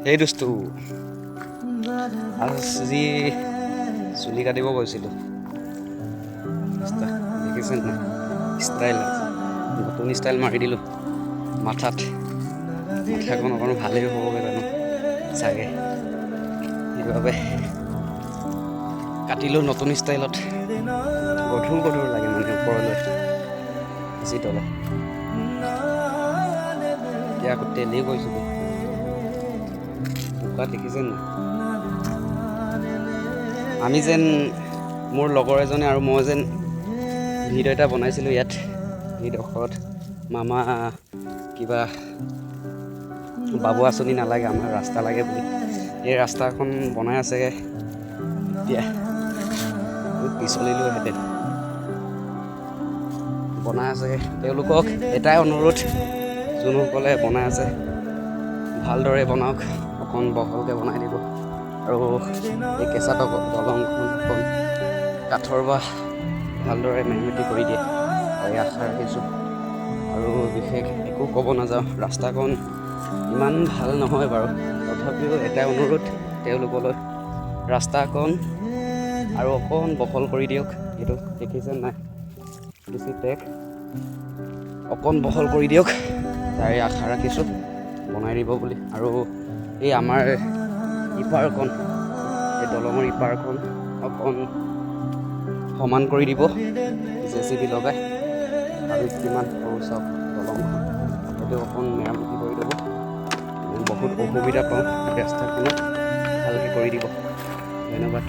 এই দোস্তো, আজি চুলি কাটিব গৈছিলোঁ। দেখিছে নাই ষ্টাইল? নতুন ষ্টাইল মাৰি দিলোঁ মাথাত। মাথাখন অকণ ভালেই হ'বগৈ জানো চাগে, সেইবাবে কাটিলোঁ নতুন ষ্টাইলত। গধুৰ গধুৰ লাগে মানে ওপৰলৈ বেছি তলে। এতিয়া আকৌ তেলেই গৈছোগৈ বোকা, দেখিছে নাই? আমি যেন মোৰ লগৰ এজনে আৰু মই যেন ভিডিঅ' এটা বনাইছিলোঁ ইয়াত এইডোখৰত, মামা কিবা বাবু আঁচনি নালাগে, আমাৰ ৰাস্তা লাগে বুলি। এই ৰাস্তাখন বনাই আছে এতিয়া। পিছলিলোহেঁতেন। বনাই আছে, তেওঁলোকক এটাই অনুৰোধ, যোনসকলে বনাই আছে ভালদৰে বনাওক, অকণ বহলকৈ বনাই দিব আৰু এই কেঁচা দলংখন অকণ কাঠৰ বা ভালদৰে মেৰামতি কৰি দিয়ে, তাৰে আশা ৰাখিছোঁ। আৰু বিশেষ একো ক'ব নাযাওঁ। ৰাস্তাখন ইমান ভাল নহয় বাৰু, তথাপিও এটাই অনুৰোধ তেওঁলোকলৈ, ৰাস্তাখন আৰু অকণ বহল কৰি দিয়ক। এইটো দেখিছে নাই, বেছি টেক, অকণ বহল কৰি দিয়ক, তাৰে আশা ৰাখিছোঁ বনাই দিব বুলি। আৰু এই আমাৰ ইপাৰখন, এই দলঙৰ ইপাৰখন অকণ সমান কৰি দিব জেচিবি লগাই। আৰু কিমান সৰু চাওক দলংখন, সেইটো অকণ মেৰামতি কৰি দিব। বহুত অসুবিধা পাওঁ ৰাস্তাখনত, ভালকৈ কৰি দিব। ধন্যবাদ।